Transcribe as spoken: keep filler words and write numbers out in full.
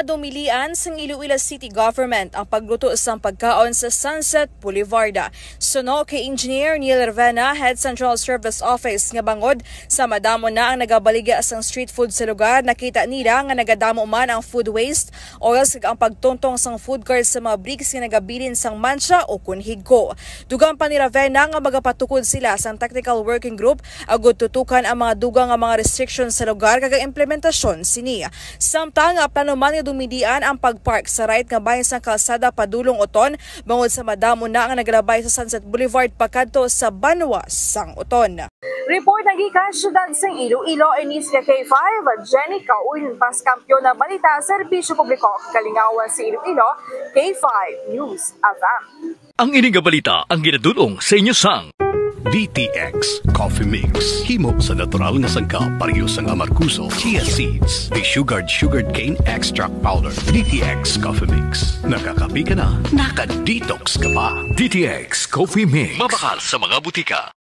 Dumilian sang Iloilo City Government ang pagluto sang pagkaon sa Sunset Boulevard. Suno kay Engineer Neil Ravena, Head Central Service Office, nga bangod sa madamo na ang nagabaligya sang street food sa lugar, nakita nila nga nagadamo man ang food waste, oils, kag ang pagtungtong sang food cart sa mga bricks nga nagabilin sang mansa o kon higko. Dugang pa ni Ravena nga magapatukod sila sang technical working group agud tutukan ang mga dugang nga mga restrictions sa lugar kag ang implementasyon sini. Samtang, ah, plano man nga dumilian ang pag-park sa right nga bahin sang kalsada padulong Oton, bangod sa madamo na ang nagalabay sa Sunset Boulevard pakadto sa banwa sang Oton. Report ang gikan siyudad sang Iloilo, inis ka K five, Jenny Kaulin Pascampion na balita, serbisyo publiko, kalingawan sa Iloilo, K five News F M. Ang ini nga balita ang ginadul-ong sa inyo sang D T X Coffee Mix. Himo sa natural nga sangkap, pareho sang amargoso, chia seeds, desugared sugarcane extract powder. D T X Coffee Mix. Nakakape ka na, naka-detox ka pa. D T X Coffee Mix. Mabakal sa mga butika.